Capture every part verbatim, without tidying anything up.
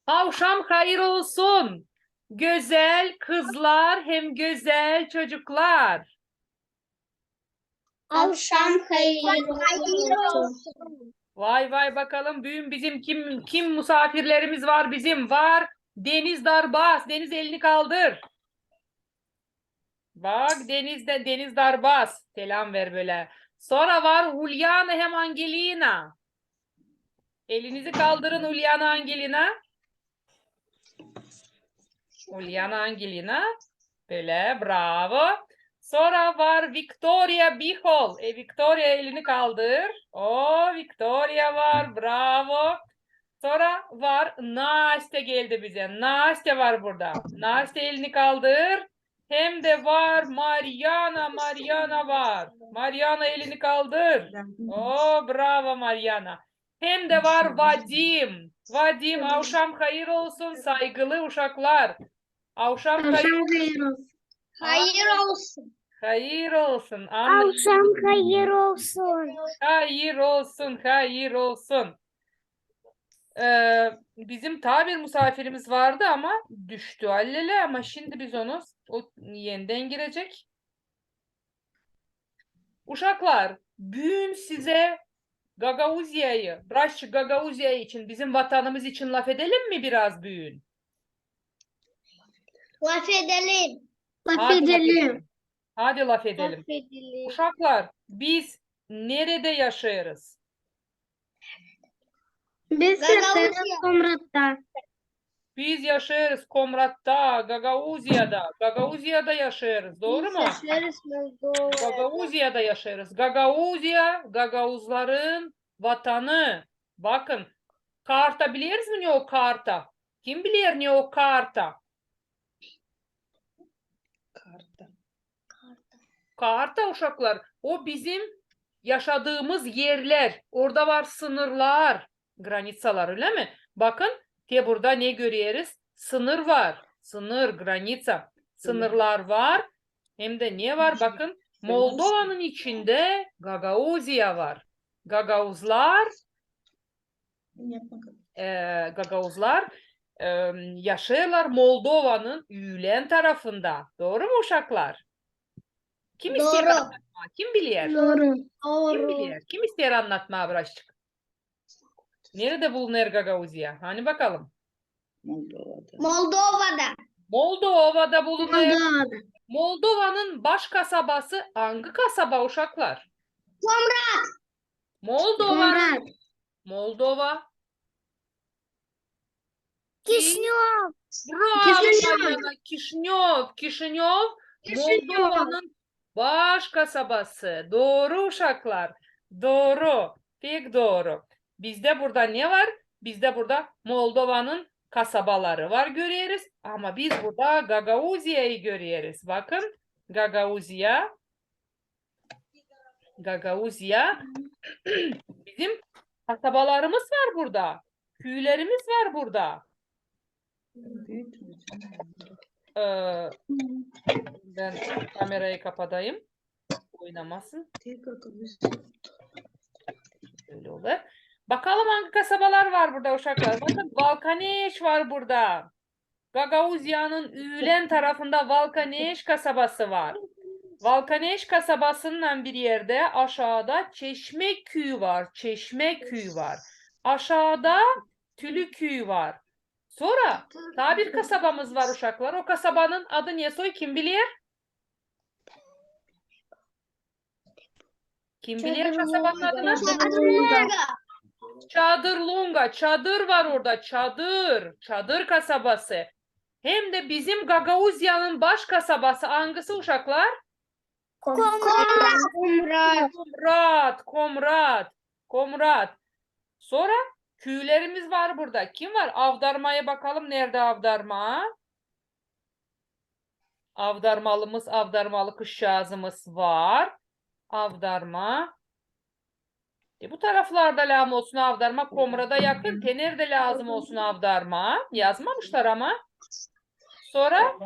Avşam hayır olsun, gözäl kızlar hem gözäl çocuklar. Avşam hayır olsun. Vay vay, bakalım büün bizim kim, kim musaafirlerimiz var bizim? Var Deniz Darbas. Deniz, elini kaldır. Bak, Deniz dä, Deniz Darbas. Selam ver bölä. Sora var Ulyana hem Angelina. Elinizi kaldırın, Ulyana, Angelina. Ulyana, Angelina. Bölä, bravo. Sora var Viktoriya Bihol. E, Viktoriya, elini kaldır. O, Viktoriya var, bravo. Sora var Nastya, geldi bizä. Nastya var burada. Nastya, elini kaldır. Hem dä var Maryana, Maryana var. Maryana, elini kaldır. O, bravo Maryana. Hem dä var Vadim. Vadim, avşam hayır olsun, saygılı uşaklar. Avşam hayır, Avşam hayır olsun. Hayır olsun. Hayır olsun. Anna, Avşam hayır olsun. Hayır olsun, hayır olsun. Ee, bizim taa bir musaafirimiz vardı, ama düştü haliyle, ama şindi biz onu, o enidän girecek. Uşaklar, büün sizä Gagauziyayı, birazcık Gagauziya için, bizim vatanımız için lafedelim mi biraz büün? Lafedelim. Hadi lafedelim. Hadi lafedelim. Lafedelim. Uşaklar, biz neredä yaşêêrız? Biz Gagauziyada. yaşêêrız Komratta. Biz yaşêêrız Komratta, Gagauziyada. Gagauziyada yaşêêrız, dooru mu? Biz yaşêêrız Moldovada. Gagauziyada yaşêêrız. Gagauziya, gagauzların vatanı. Bakın, karta, bilersiniz mi ne o karta? Kim biler ne o karta? Karta. Karta, uşaklar, o bizim yaşadığımız yerler. Orada var sınırlar, границалар, ölä mi? Bakın, te burada ne göreriz? Sınır var. Sınır, граница. Sınırlar var. Hem dä ne var? Bakın, Moldovanın içindä Gagauziya var. Gagauzlar, e, gagauzlar, e, yaşêêrlar Moldovanın üülen tarafında. Dooru mu, uşaklar? Kim isteer Dooru. Annatmaa? Kim biler? Dooru. Kim biler? Kim isteer annatmaa birazcık? Neredä bulunêr Gagauziya? Hani bakalım. Moldovada. Moldovada. Moldovada bulunêr. Moldovada. Moldovanın baş kasabası angı kasaba, uşaklar? Komrat. Moldovanın Komrat. Moldova. Kişinöv. Bravo, Maryana, Kişinöv. Kişinöv Moldovanın baş kasabası. Dooru, uşaklar. Dooru. Pek dooru. Bizdä burada ne var? Bizdä burada Moldovanın kasabaları var, göreriz. Ama biz burada Gagauziyayı göreriz. Bakın, Gagauziya. Gagauziya. Bizim kasabalarımız var burada. Küülerimiz var burada. Ee, bän kamerayı kapadayım. Oynamasın. Ölä olur. Bakalım, angı kasabalar var burada, uşaklar. Bakın, Valkaneş var burada. Gagauziyanın üülen tarafında Valkaneş kasabası var. Valkaneş kasabasınnan bir erdä aşaada Çeşme küüyü var. Çeşme küüyü var. Aşaada Tülü küüyü var. Sora taa bir kasabamız var, uşaklar. O kasabanın adı ne soy, kim biler? Kim biler kasabanın adını? Çadır Lunga. Çadır Lunga. Çadır var orada. Çadır. Çadır kasabası. Hem dä bizim Gagauziyanın baş kasabası angısı, uşaklar? Komrat. Komrat. Komrat. Komrat. Sora küülerimiz var burada. Kim var? Avdarmaya bakalım. Neredä Avdarma? Avdarmalımız, Avdarmalı kızçaazımız var. Avdarma. E, bu taraflarda lääzım olsun Avdarma, Komrada yakın. Te neredä lääzım olsun Avdarma? Yazmamışlar ama. Sora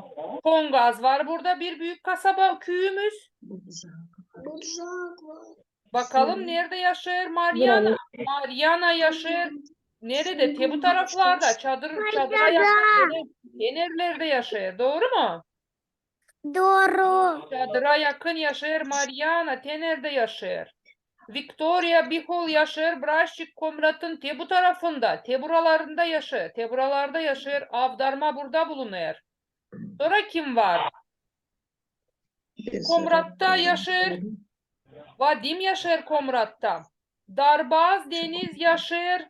Kongaz var burada, bir büük kasaba, küüyümüz. Burjak var. Bakalım, neredä yaşêêr Maryana? Maryana yaşêêr Nerede? Te bu taraflarda. Çadır, çadıra yakın. Tenerlerdä yaşêêr. Dooru mu? Dooru. Çadıra yakın yaşêêr Mariana, Tenerdä yaşêêr. Viktoriya Bihol yaşêêr, braçik Komratın te bu tarafında, te buralarında yaşêêr, te buralarda yaşêêr, Avdarma burada bulunêr. Sora kim var? Komratta yaşêêr, Vadim yaşêêr Komratta. Darbaz Deniz yaşêêr.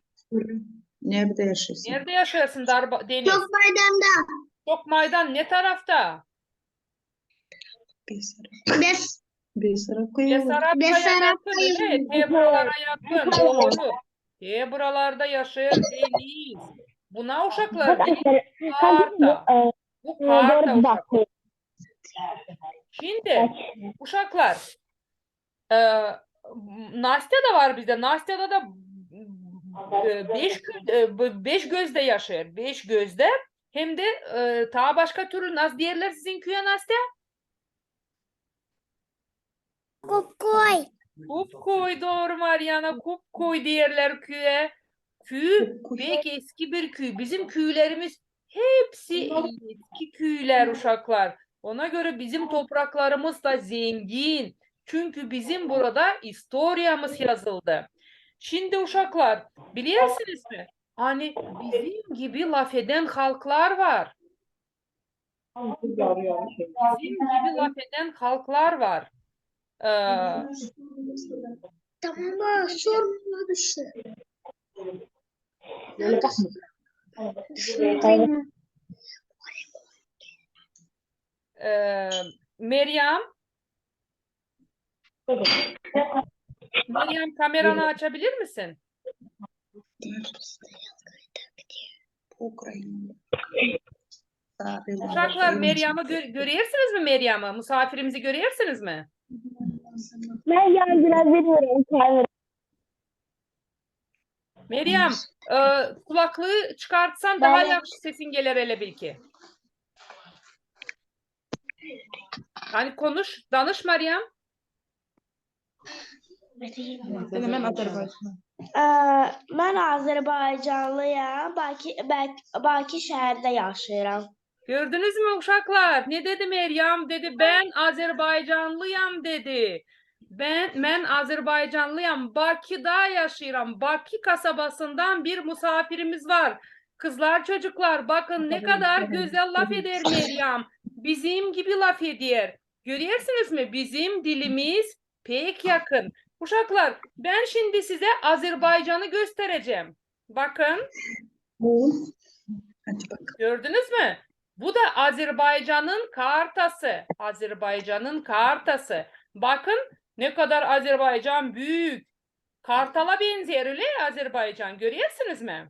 Neredä yaşêêrsın? Neredä yaşêêrsın, Darba-, Deniz? Çok maydanda. Çok maydan ne tarafta? Besarab. Bes- Besarabda. Besarabda yakın, öyle mi? Te buralara yakın, dooru. Te buralarda yaşêêr Deniz. Buna, uşaklar, Deniz karta. Bu karta, uşaklar. Şindi, uşaklar, e, Nastya da var bizdä. Nastyada da, e, beş, kö- e, bu beş gözdä yaşêêr. Beş gözdä. Hem dä, e, taa başka türlü nasıl deerlär sizin küüyä, Nastya? Kupkoy. Kupkoy, dooru, Mariana, Kupkoy deerlär küüyä. Küü pek eski bir küü. Bizim küülerimiz hepsi eski küülär, uşaklar. Ona görä bizim topraklarımız da zengin. Çünkü bizim burada istoriyamız yazıldı. Şindi, uşaklar, bilersiniz mi? Ani bizim gibi lafedän halklar var. Bizim gibi lafedän halklar var. E, tamam, sorma bir şey. E, Meryem, Meryem, kameranı açabilir misin? Uşaklar, Meryem'i gö- görersiniz mi, Meryem'i? Musaafirimizi görersiniz mi? Meryem, biraz bilmiyorum. Meryem, e, kulaklığı çıkartsan daha yahşı sesin geler, ele bil ki. Ani konuş, danış, Meryem. Sän, män Azerbaycan. E, män azerbaycanlıyam, Baki, Bak-, Baki şäärdä yaşêêram. Gördünüz mü, uşaklar? Ne dedi Meryem? Dedi, "Bän azerbaycanlıyam," dedi. "Bän, män azerbaycanlıyam, Bakıda yaşêêram." Bakı kasabasından bir musaafirimiz var. Kızlar, çocuklar, bakın, ne kadar gözäl lafeder Meryem. Bizim gibi lafeder. Görersiniz mi? Bizim dilimiz pek yakın. Uşaklar, bän şindi sizä Azerbaycanı gösterecäm. Bakın. Gördünüz mü? Bu da Azerbaycanın kartası. Azerbaycanın kartası. Bakın, ne kadar Azerbaycan büük. Kartala benzeer, ölä, Azerbaycan. Görersiniz mi?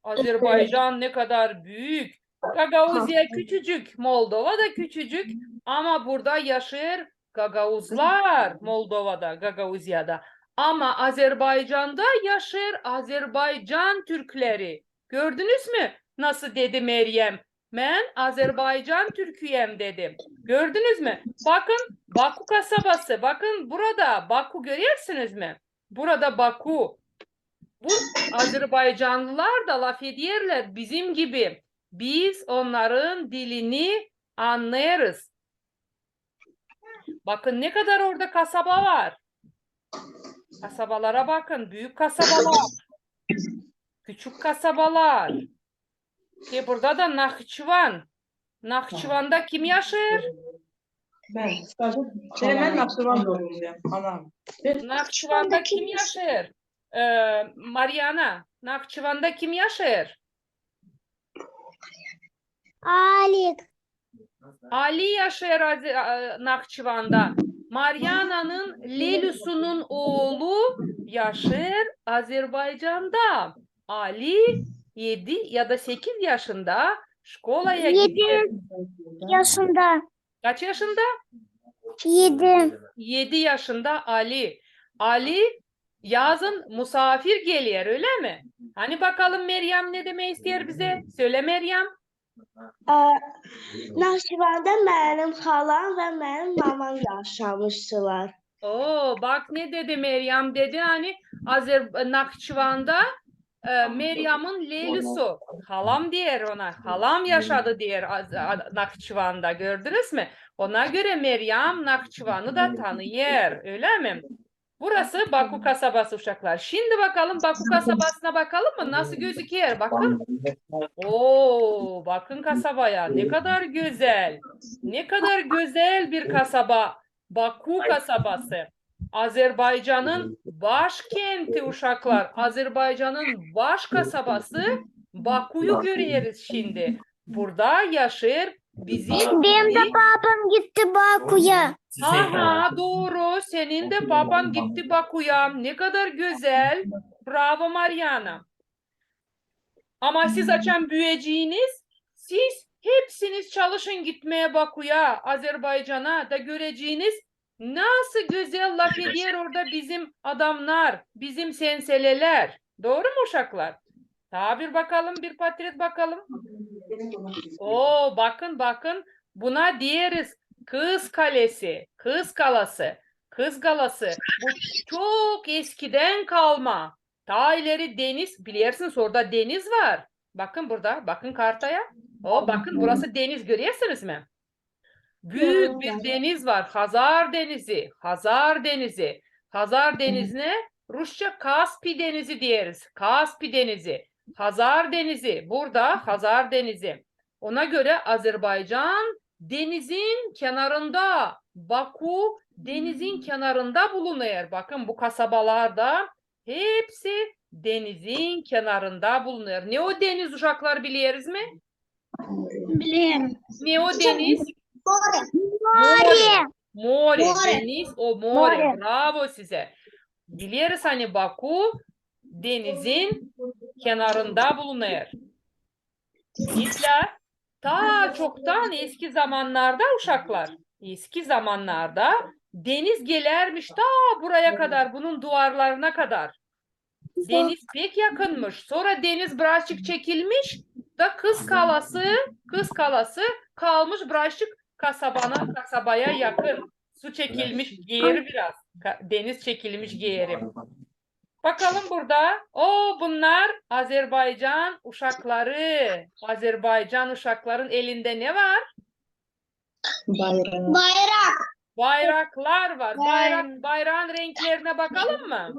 Azerbaycan ne kadar büük. Gagauziya küçücük, Moldova da küçücük, ama burada yaşêêr gagauzlar, Moldovada, Gagauziyada. Ama Azerbaycanda yaşêêr Azerbaycan türkleri. Gördünüz mü, nasıl dedi Meryem? "Män Azerbaycan türküyäm," dedi. Gördünüz mü? Bakın, Baku kasabası. Bakın burada Baku, görersiniz mi? Burada Baku. Bu azerbaycanlılar da lafederlär bizim gibi. Biz onnarın dilini annêêrız. Bakın, ne kadar orada kasaba var. Kasabalara bakın, büük kasabalar, küçük kasabalar. Te burada da Nahçıvan. Nahçıvanda kim yaşêêr? Bän. Bän Nahçıvan doğumluyam, anam. Nahçıvanda kim yaşêêr? E, Mariana, Nahçıvanda kim yaşêêr? Alik. Ali yaşêêr Aze-, a, Nahçıvanda. Mariananın Lelüsünün oolu yaşêêr Azerbaycanda. Ali edi ya da sekiz yaşında, şkolaya gider. Edi yaşında. Kaç yaşında? Edi. Edi yaşında Ali. Ali yazın musaafir geler, ölä mi? Ani bakalım Meryem ne demäk isteer bizä? Sölä, Meryem. Aa, Nahçıvanda benim halam ve benim mamam yaşamıştılar. Oo, bak ne dedi Meryem, dedi, ani Azer-, Nahçıvanda e, Meryamın Leylusu. Halam deer ona. Halam yaşadı deer Az-, A-, Nahçıvanda. Gördünüz mü? Ona görä Meryam Nahçıvanı da tanıyêr. Ölä mi? Burası Baku kasabası, uşaklar. Şindi bakalım, Baku kasabasına bakalım mı? Nasıl gözüker? Bakın. Oo, bakın kasabaya. Ne kadar gözäl. Ne kadar gözäl bir kasaba. Baku kasabası. Azerbaycanın başkenti, uşaklar. Azerbaycanın baş kasabası Bakuyu göreriz şindi. Burada yaşêêr bizim... Benim dä papam gitti Bakuya. Aha, dooru. Senin dä papan gitti Bakuya. Ne kadar gözäl. Bravo, Maryana. Ama siz açan büüyeceniz, siz hepsiniz çalışın gitmää Bakuya, Azerbaycana da göreceniz, nasıl gözäl lafeder orada bizim adamnar, bizim senselelär. Dooru mu, uşaklar? Taa bir bakalım, bir portret bakalım. Oo, bakın, bakın, buna deeriz Kız Kalesi, Kız Kalası, Kız Kalası. Bu çok eskidän kalma. Taa ileri deniz, bilersiniz, orada deniz var. Bakın burada, bakın kartaya. O, bakın, burası deniz, görersiniz mi? Büük bir deniz var, Hazar denizi, Hazar denizi. Hazar denizine rusça Kaspi denizi deeriz, Kaspi denizi. Hazar denizi, burada Hazar denizi. Ona görä Azerbaycan denizin kenarında, Baku denizin kenarında bulunêr. Bakın, bu kasabalar da hepsi denizin kenarında bulunêr. Ne o deniz, uşaklar, bileriz mi? Bilerim. Ne o deniz? More. More. More. Deniz o more. More. Bravo sizä. Bileriz, ani Baku denizin kenarında bulunêr. İslää, taa çoktan, eski zamannarda, uşaklar, eski zamannarda deniz gelärmiş taa buraya kadar, bunun duvarlarına kadar. Deniz pek yakınmış. Sora deniz birazçık çekilmiş da Kız Kalası, Kız Kalası kalmış birazçık kasabana, kasabaya yakın. Su çekilmiş geeri biraz. Ka-, deniz çekilmiş geeri. Bakalım burada. O, bunnar Azerbaycan uşakları. Azerbaycan uşakların elindä ne var? Bayrak. Bayrak. Bayraklar var. Bayrak, bayraan renklerinä bakalım mı?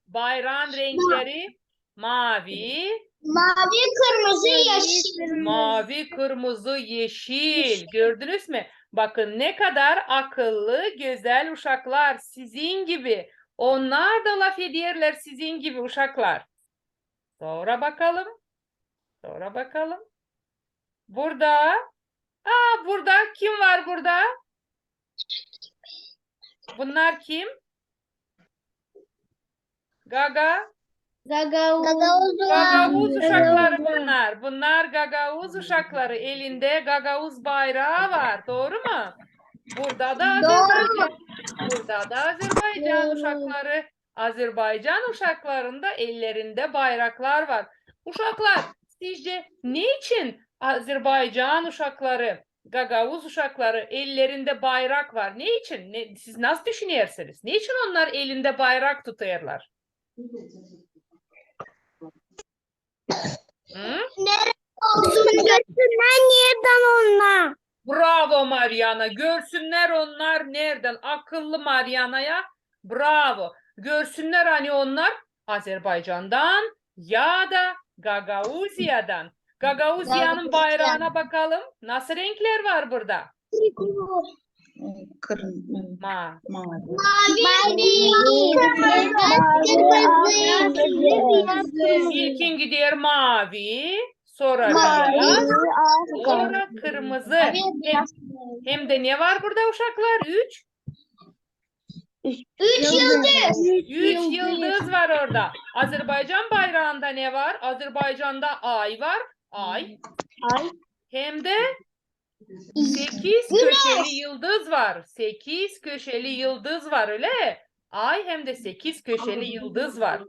Bayraan renkleri mavi. Mavi, kırmızı, yeşil. Mavi, kırmızı, yeşil. Gördünüz mü? Bakın, ne kadar akıllı, gözäl uşaklar. Sizin gibi. Onnar da lafederlär sizin gibi, uşaklar. Sora bakalım. Sora bakalım. Burada. Aa, burada kim var burada? Bunnar kim? Gaga? Gagauz. Gagauz uşakları bunnar. Bunnar Gagauz uşakları. Elindä Gagauz bayraa var. Dooru mu? Burada da Azerbaycan, burada da Azerbaycan uşakları. Azerbaycan uşaklarında ellerindä bayraklar var. Uşaklar, sizcä neçin Azerbaycan uşakları, Gagauz uşakları ellerindä bayrak var? Neçin? Ne, siz nasıl düşünersiniz? Neçin onnar elindä bayrak tutêrlar? Hı? Görsünnär, neredän onnar. Bravo, Maryana. Görsünnär onnar neredän. Akıllı Maryanaya bravo. Görsünnär, ani onnar Azerbaycandan ya da Gagauziyadan. Gagauziyanın bayraana bakalım. Nasıl renklär var burada? Kırm-, ma-, mavi. Mavi, kırmızı, kırmızı. İlkin gider mavi, sora beyaz, sora kırmızı. Hem, hem dä ne var burada, uşaklar? Üç? Üç yıldız. Üç yıldız var orada. Azerbaycan bayraanda ne var? Azerbaycanda ay var. Ay. Ay. Hem dä sekiz köşeli yıldız var. Sekiz köşeli yıldız var, ölä? Ay hem dä sekiz köşeli yıldız var.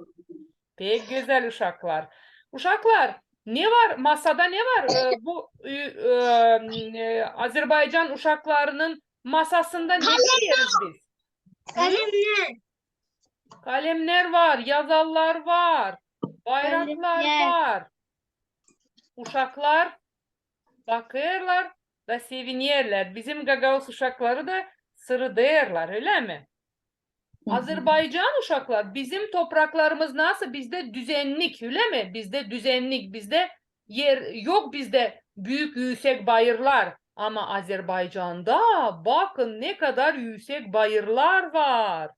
Pek gözäl, uşaklar. Uşaklar, ne var? Masada ne var? Ee, bu, e, e, e, Azerbaycan uşaklarının masasında ne göreriz biz? Kalemnär. Kalemnär var, yazarlar var, bayraklar var. Uşaklar bakêrlar da sevinerlär. Bizim gagauz uşakları da sırıdêrlar, ölä mi? Azerbaycan uşaklar, bizim topraklarımız nasıl? Bizdä düzennik, ölä mi? Bizdä düzennik, bizdä er yok, bizdä büük üüsek bayırlar. Ama Azerbaycanda bakın ne kadar üüsek bayırlar var.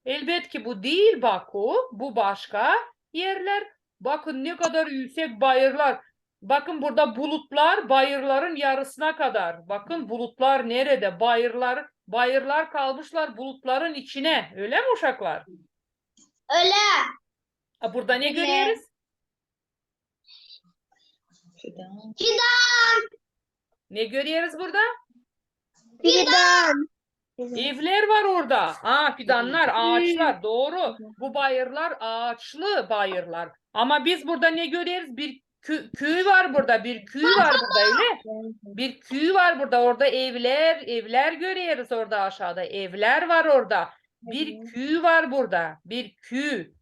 Elbetki bu diil Baku, bu başka erlär. Bakın ne kadar üüsek bayırlar. Bakın burada bulutlar bayırların yarısına kadar. Bakın bulutlar neredä? Bayırlar, bayırlar kalmışlar bulutların içinä. Ölä mi, uşaklar? Ölä. A burada ne göreriz? Fidan. Ne göreriz burada? Fidan. Evlär var orada. Aa, fidannar, aaçlar, dooru. Bu bayırlar aaçlı bayırlar. Ama biz burada ne göreriz? Bir kü- küü var burada, bir küü var burada, ölä? Bir küü var burada, orada evlär, evlär göreriz orada aşaada. Evlär var orada. Bir küü var burada, bir küü.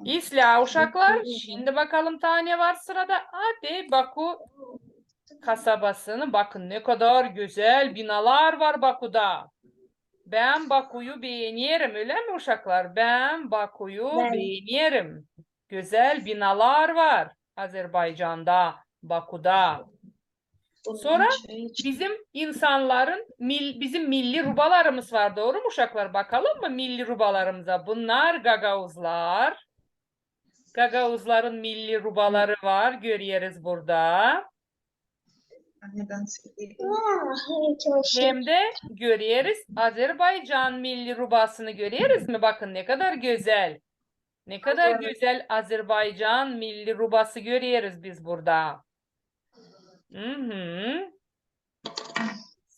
İslää, uşaklar, şindi bakalım taa ne var sırada. Hadi Baku kasabasını, bakın ne kadar gözäl binalar var Bakuda. Bän Bakuyu beenerim, ölä mi, uşaklar? Bän Bakuyu beenerim. Gözäl binalar var Azerbaycanda, Bakuda. Sora bizim insannarın, mil- bizim milli rubalarımız var, dooru mu, uşaklar? Bakalım mı milli rubalarımıza? Bunnar gagauzlar. Gagauzların milli rubaları var, göreriz burada. Hem dä göreriz Azerbaycan milli rubasını, göreriz mi? Bakın ne kadar gözäl. Ne kadar gözäl Azerbaycan milli rubası göreriz biz burada. Mhm.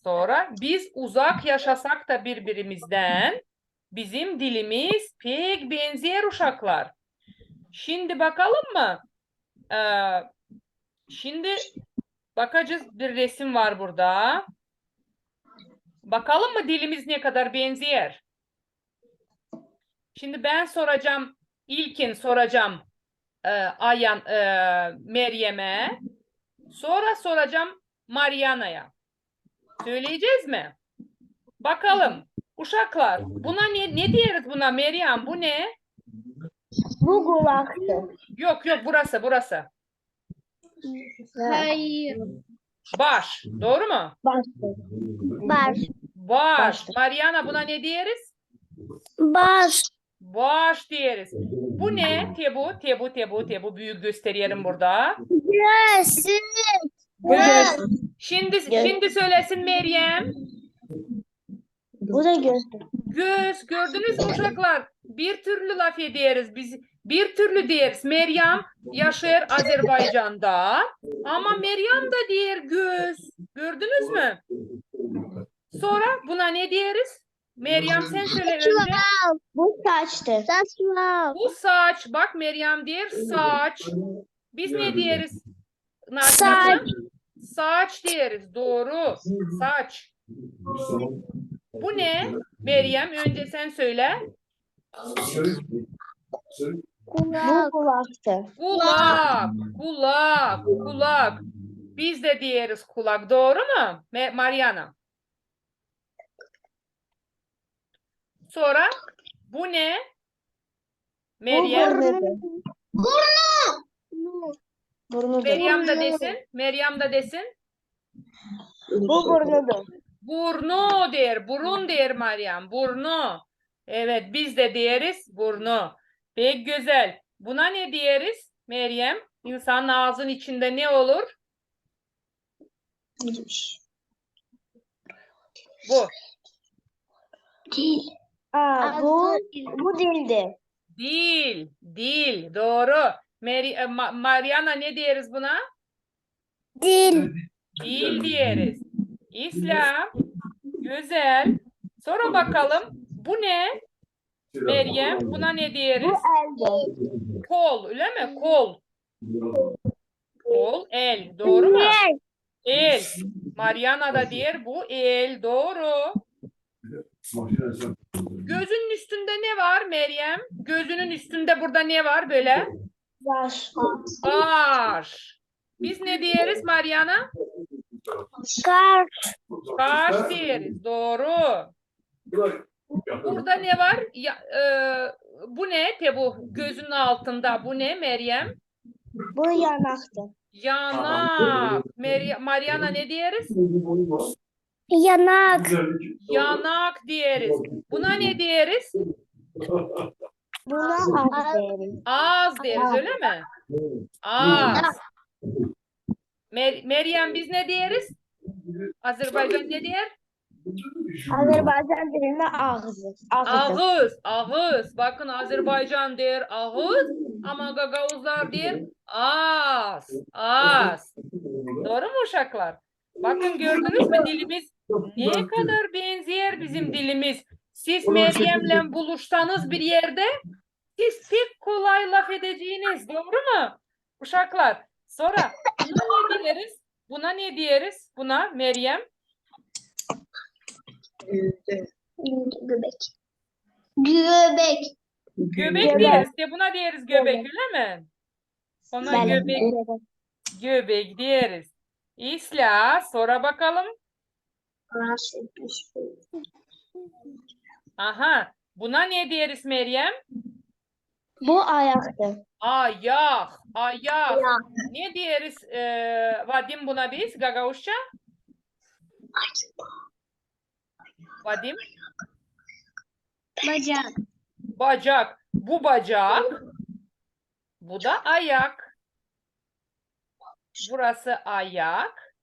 Sora biz uzak yaşasak da biri-birimizdän, bizim dilimiz pek benzeer, uşaklar. Şindi bakalım mı? Ee, şindi bakacez, bir resim var burada. Bakalım mı dilimiz ne kadar benzeer? Şindi bän soracam, ilkin soracam e, Ayan, e, Meryemä, sora soracam Maryanaya. Söleyecez mi? Bakalım. Uşaklar, buna ne, ne deeriz buna, Meryem? Bu ne? Bu gulaktır. Yok, yok, burası, burası. Hayır. Baş, dooru mu? Baş. Baş. Baş. Maryana, buna ne deeriz? Baş. Baş deeriz. Bu ne? Te bu, te bu, te bu, te bu. Büük göstererim burada. Göz. Göz. Şindi, şindi sölesin Meryem. Bu da gözdür. Göz. Gördünüz mü, uşaklar? Bir türlü lafederiz biz. Bir türlü deeriz. Meryem yaşêêr Azerbaycanda. Ama Meryem dä deer göz. Gördünüz mü? Sora buna ne deeriz? Meryem, sän sölä önce. Bu saçtır. Saçlar. Bu saç. Bak, Meryem deer saç. Biz ne deeriz? Saç. Saç deeriz. Dooru. Saç. Bu ne? Meryem, önce sän sölä. Kulak. Bu kulaktır. Kulak, kulak, kulak. Biz dä deeriz kulak. Dooru mu, Me- Maryana? Sora bu ne? Meryem. Burnu. Burnu. Meryem dä desin. Meryem dä desin. Bu burnudur. Burnu deer, burun deer Meryem, burnu. Evet, biz dä deeriz burnu. Pek gözäl. Buna ne deeriz, Meryem? İnsanın aazın içindä ne olur? Bu. Dil. Aa, bu, bu dildi. Dil, dil, dooru. Meri- e, Ma- Maryana, ne deeriz buna? Dil. Dil deeriz. İslää, gözäl. Sora bakalım, bu ne? Meryem, buna ne deeriz? Bu eldi. Kol, ölä mi? Kol. Kol, el. Dooru mu? El. El. Maryana da deer, bu el. Dooru. Gözünün üstündä ne var, Meryem? Gözünün üstündä burada ne var bölä? Kaş. Kaş. Biz ne deyeriz, Mariana? Kaş. Kaş deyeriz, dooru. Burada ne var? Ya, e, bu ne? Te bu gözünün altında. Bu ne, Meryem? Bu yanaktır. Yanak. Meri-, Mariana ne deyeriz? Yanak. Yanak deyeriz. Buna ne deyeriz? Buna ağız deyeriz. Ağız deyeriz, ölä mi? Ağız. Mer-, Meryem, biz ne deyeriz? Azerbaycan ne deer? Azerbaycan dilindä ağız. Ağız. Ağız, ağız. Bakın, Azerbaycan deer ağız, ama gagauzlar deer aaz, aaz. Dooru mu, uşaklar? Bakın, gördünüz mü, dilimiz ne kadar benzeer bizim dilimiz. Siz Meryemlän buluşsanız bir erdä, siz pek kolay lafedeceniz, dooru mu, uşaklar? Sora buna ne deyeriz? Buna ne deyeriz? Buna, Meryem? Göbek. Göbek. Göbek deyeriz. Te buna deyeriz göbek, ölä mi? Ona göbek, göbek deyeriz. İslää, sora bakalım. Aha, buna ne deyeriz, Meryem? Bu ayaktır. Ayak, ayak. Ayak. Ne deyeriz, e, Vadim, buna biz gagauzça? Vadim? Bacak. Bacak. Bu bacak. Bu da ayak. Burası ayak.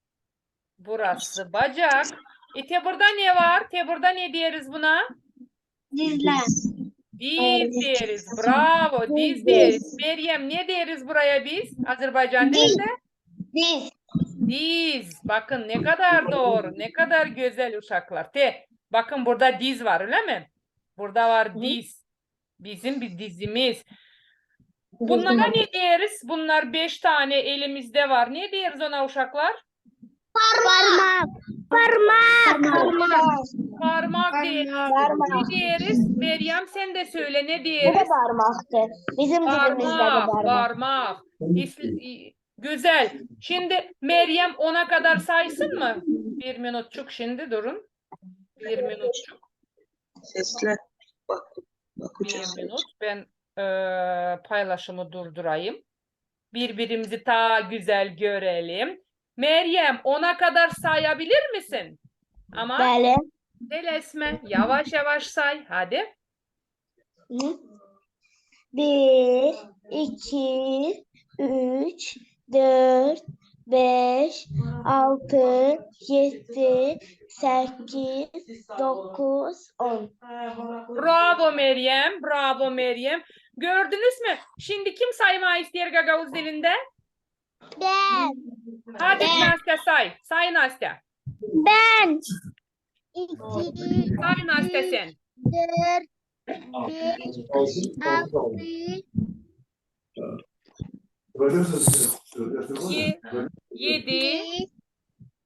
Burası bacak. E, te burada ne var? Te burada ne deyeriz buna? Dizlär. Diz deyeriz. Bravo, diz deyeriz. Meryem, ne deyeriz buraya biz? Azerbaycan dilindä? Diz. Diz. Bakın, ne kadar dooru, ne kadar gözäl, uşaklar. Te, bakın, burada diz var, ölä mi? Burada var diz. Bizim bir dizimiz. Bunnara ne deyeriz? Bunnar beş tanä elimizdä var. Ne deyeriz ona, uşaklar? Parmak. Parmak. Parmak deyeriz. Ne deyeriz? Meryem, sän dä sölä, ne deyeriz? Bu da parmaktır. Bizim dilimizdä dä parmak. Parmak. İs-, i-, gözäl. Şindi Meryem ona kadar saysın mı? Bir minutçuk şindi durun. Bir minutçuk. Seslä. Bak, bakacez. Bir minut. Bän, e, paylaşımı durdurayım. Bir-birimizi taa gözäl görelim. Meryem, ona kadar sayabilir misin? Ama delesme. Yavaş-yavaş say. Hadi. Bir, iki, üç, dört, beş, altı, edi, sekiz, dokuz, on. Bravo, Meryem, bravo, Meryem. Gördünüz mü? Şindi kim saymaa isteer gagauz dilindä? Bän. Hadi, Nastya, say. Say, Nastya. Bän. İki, say, Nastya, sän. Dört, beş, altı, edi, edi,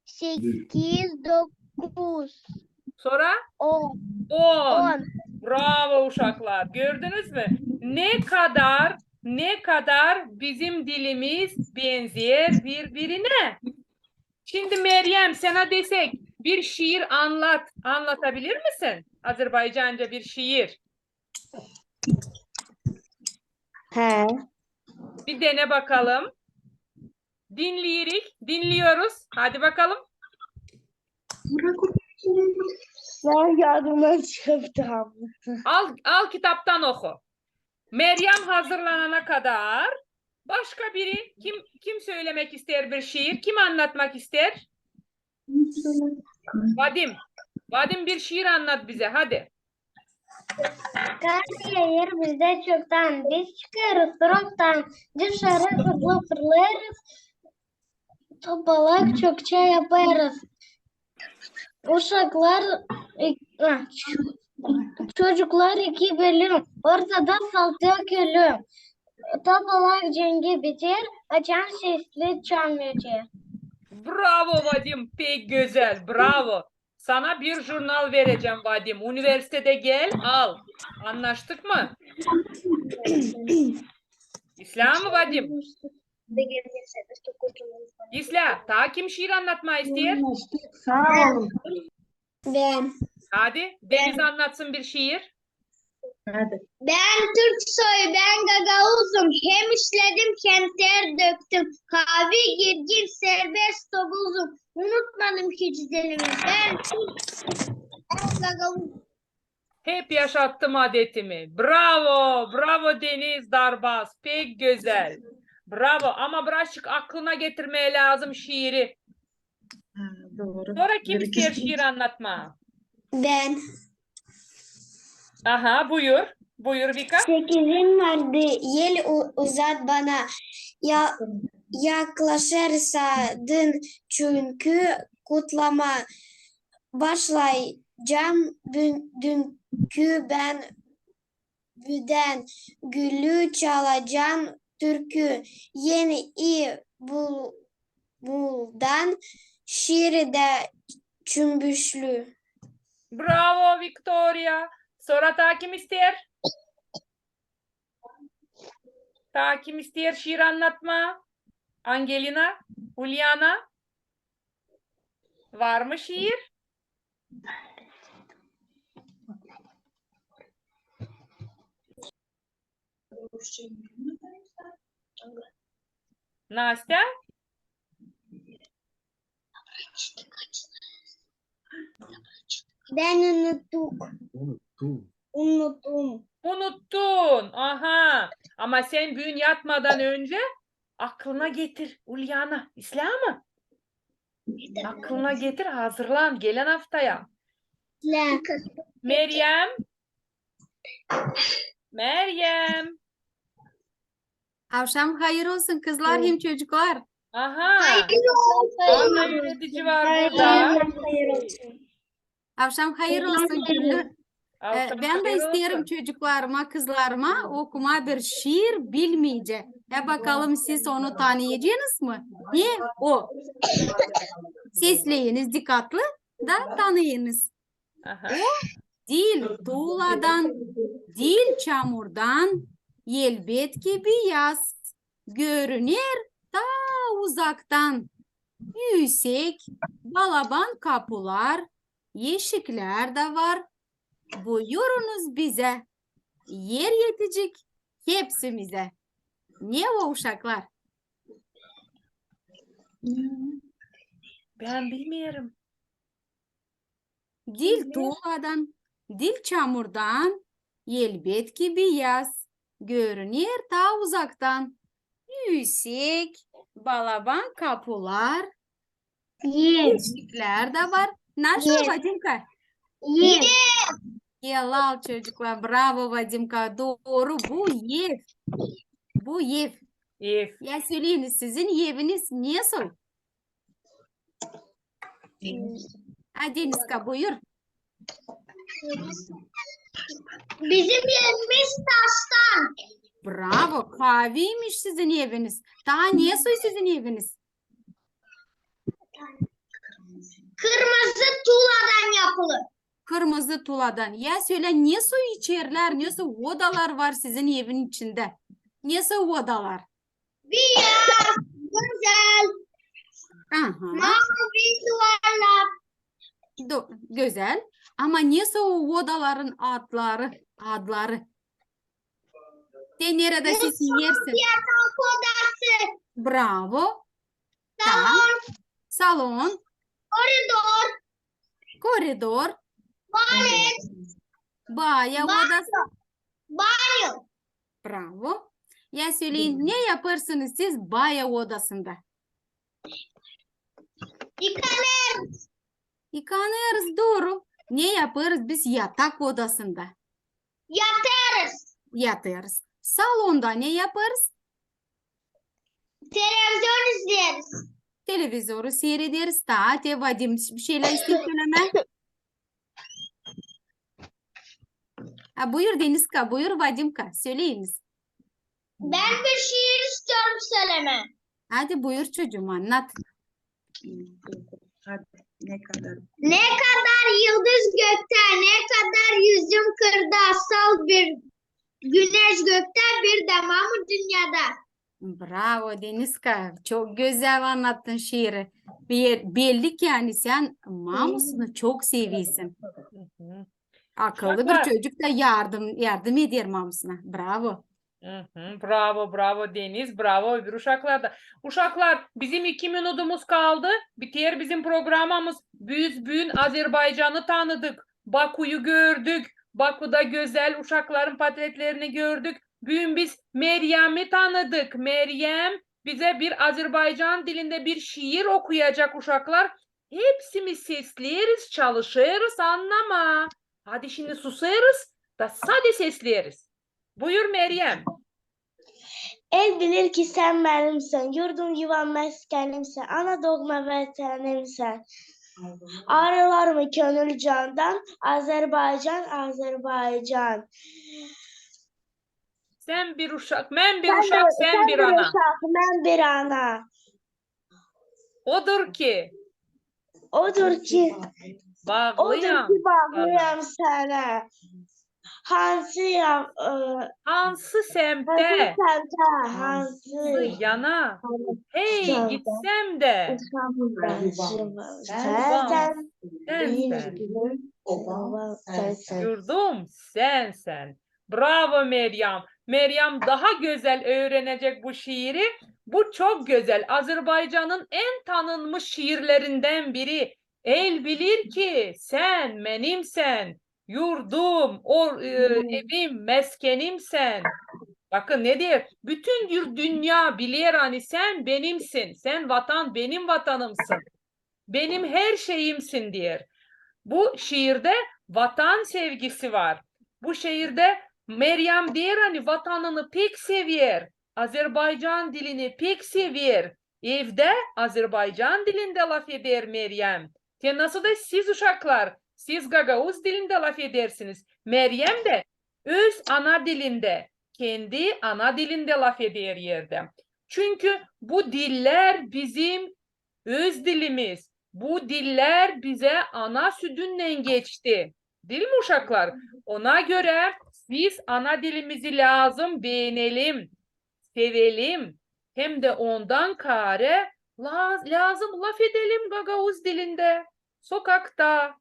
sekiz, dokuz. Sora? On. On. Bravo, uşaklar. Gördünüz mü? Ne kadar, ne kadar bizim dilimiz benzeer bir-birinä. Şindi, Meryem, sana desek, bir şiir annat, annadabilir misin? Azerbaycanca bir şiir. He. Bir dene bakalım. Dinleyerik, dinliyoruz. Hadi bakalım. Bän yadımdan çıktı. Al, al kitaptan oku. Meryem hazırlanana kadar başka biri kim, kim söylemek ister bir şiir, kim annatmak ister? Vadim, Vadim, bir şiir annat bizä, hadi. Kar yaaêr bizdä çoktan, biz çıkêrız roktan, dışarı hızlı fırlêêrız, topalak çokça yapêrız. Uşaklar, e, a, ç-, çocuklar iki bölüm, ortada saltı kölüm. Topalak cengi biter, açan sesli çan öter. Bravo, Vadim, pek gözäl, bravo. Sana bir jurnal verecäm, Vadim. Universitedä gel, al. Annaştık mı? İslää mi, Vadim? İslää, taa kim şiir annatmaa isteer? Saa olun. Bän. Hadi, Deniz annatsın bir şiir. Hadi. Bän türk soyu, bän gagauzum, hem işledim, hem ter döktüm. Haavi girgin, serbest oguzum, unutmadım hiç dilimi. Bän türk, bän gagauz. Hep yaşattım adetimi. Bravo, bravo Deniz Darbaz, pek gözäl. Bravo, ama birazcık aklına getirmää lääzım şiiri. Ha, dooru. Sora kim isteer şiir annatmaa? Bän. Aha, buyur. Buyur, Vika. Sekizim vardı, el u-, uzat bana. Ya-, yaklaşêrsın çünkü kutlamaa. Başlayacam bün-, dünkü bän büdän, gülü çalacam türkü. Eni i bul-, buldan şiiri dä çümbüşlü. Bravo, Viktoriya. Sora taa kim isteer? Taa kim isteer şiir annatmaa? Angelina, Ulyana? Var mı şiir? Nastya? Bän unuttum. Unuttum. Unuttum. Unuttun. Aha. Ama sän büün yatmadan öncä aklına getir, Ulyana. İslää mi? Aklına getir, hazırlan gelän aftaya. İslää. Meryem. Meryem. Avşam hayır olsun, kızlar hem çocuklar. Aha. Hayır olsun. Ana öğretici var burada. Avşam hayır olsun, Güllü. Ee, bän dä isteerim çocuklarıma, kızlarıma okumaa bir şiir bilmeycä. E, bakalım, siz onu tanıyacanız mı? Ne o? Sesleyiniz dikkatlı da tanıyınız. Aha. O diil tuuladan, diil çamurdan, elbetki biyaz. Görüner taa uzaktan. Üüsek, balaban kapular, eşiklär dä var. Buyurunuz bizä. Er etecek hepsimizä. Ne o, uşaklar? Bän bilmeerim. Diil tuuladan, diil çamurdan, elbetki biyaz, görüner taa uzaktan. Üüsek, balaban kapular, eşiklär dä var. Nasıl, Vadimka? Ev. Helal, çocuklar, bravo, Vadimka, dooru, bu ev. Bu ev. Ev. Ya söleyiniz, sizin eviniz nesoy? A, Deniska, buyur. Bizim evimiz taştan. Bravo, kaaviymiş sizin eviniz. Taa nesoy sizin eviniz? Kırmızı tuuladan yapılı. Kırmızı tuuladan. Ya sölä, nesoy içerlär, nesoy odalar var sizin evin içindä? Nesoy odalar? Biyaz, gözäl. Aha. Maavi duvarlar. Do-, gözäl. Ama nesoy o odaların adları, adları? Te neredä siz inersin? Yatak odası. Bravo. Salon. Salon. Koridor. Koridor. Tuvalet. Baya odası. Banyo. Bravo. Ya söleyin, ne yapêrsınız siz baya odasında? Yıkanêrız. Yıkanêrız, dooru. Ne yapêrız biz yatak odasında? Yatêrız. Yatêrız. Salonda ne yapêrız? Televizion izleeriz. Televizoru siirederiz. Taa te Vadim bir şeylär isteer sölemää. A, buyur, Deniska, buyur, Vadimka, söleyiniz. Bän bir şiir isteerim sölemää. Hadi buyur, çocuum, annat. Hadi. Ne kadar yıldız göktä, ne kadar üzüm kırda, sal bir güneş göktä, bir dä Mamu dünnedä. Bravo, Deniska. Çok gözäl annattın şiiri. Be-, belli ki, ani sän Mamusunu çok seversin. Akıllı bir çocuk da yardım, yardım eder Mamusuna. Bravo. Bravo, bravo, Deniz, bravo öbür uşaklar da. Uşaklar, bizim iki minutumuz kaldı. Biter bizim programamız. Biz büün Azerbaycanı tanıdık. Bakuyu gördük. Bakuda gözäl uşakların portretlerini gördük. Büün biz Meryemi tanıdık. Meryem bizä bir Azerbaycan dilindä bir şiir okuyacek, uşaklar. Hepsimiz sesleriz, çalışêrız annamaa. Hadi şindi susêrız da sade sesleriz. Buyur, Meryem. El bilir ki sän benimsin, yurdum, yuvam, meskenimsin, ana dogma vetenimsin. Ayrılar mı könül candan, Azerbaycan, Azerbaycan. Sän bir uşak, män bir uşak, sän bir ana. Uşak, män bir ana. Odur ki. Odur ki. Bağlıyam. Odur ki bağlıyam sänä. Hansı ya, e, hansı semtä, hansı semtä, hansı yana, hey, gitsem dä. Sän, sän. Yurdum, sän, sän. Bravo, Meryem. Meryem daha gözäl üürenecek bu şiiri. Bu çok gözäl. Azerbaycanın en tanınmış şiirlerindän biri. El bilir ki sän benimsin, yurdum, o, e, evim, meskenimsin. Bakın ne deer. Bütün bir dünnä biler, ani sän benimsin. Sän vatan, benim vatanımsın. Benim her şeyimsin, deer. Bu şiirdä vatan sevgisi var. Bu şiirdä Meryem deer, ani vatanını pek sever, Azerbaycan dilini pek sever. Evdä Azerbaycan dilindä lafeder Meryem. Te nasıl da siz, uşaklar, siz gagauz dilindä lafedersiniz. Meryem dä öz ana dilindä, kendi ana dilindä lafeder evdä. Çünkü bu dillär bizim öz dilimiz. Bu dillär bizä ana südünnän geçti. Diil mi, uşaklar? Ona görä biz ana dilimizi lääzım beenelim, sevelim. Hem dä ondan kaarä la-, lääzım lafedelim gagauz dilindä. Sokakta,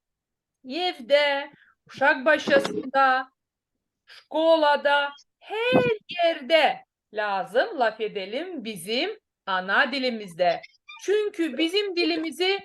evdä, uşak başçasında, şkolada, her erdä lääzım lafedelim bizim ana dilimizdä. Çünkü bizim dilimizi